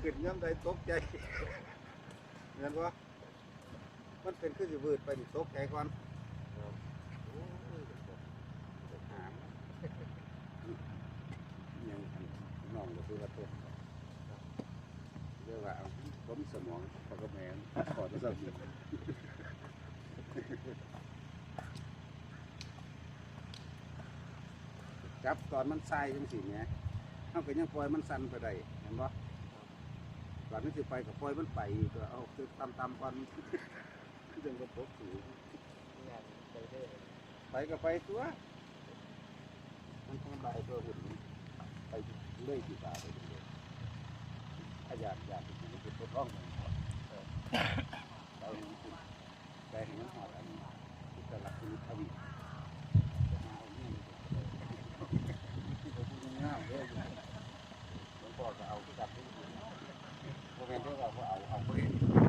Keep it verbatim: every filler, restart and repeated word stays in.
ขึ้นยามใดตกใจ แม่นบ่ มันเป็นคือสิวืดไปนี่ตกใจก่อน ครับ โอ้ย หาม ยังน้องก็คือว่าตก เรียกว่าเอา ผมสมองเขาก็แม่น ขอโทรศัพท์อยู่ จับตอนมันส่ายจังซี่แหม เฮาก็ยังปล่อยมันสั่นไปได้ แม่นบ่ ตอนมันสิไปก็ปล่อยมันไป ก็เอาคือต่ำๆก่อน จังบ่ตกสูง งานไปเด้อ ไปก็ไปตัว มันคงไปตัวหุ่น ไปเลยสิบาทเลย ขยันอยากสิกินก็ปวดท้องมัน เออ ไปมันขึ้น ไปให้มันหอดอันนี้ ที่ตลาดคุณทวี ไปหาเอาเงิน ที่เขาพูดง่ายๆเลย หลวงพ่อก็เอาที่ดับที่สุด บ่แม่นเด้อว่าบ่เอา เอาบ่เห็น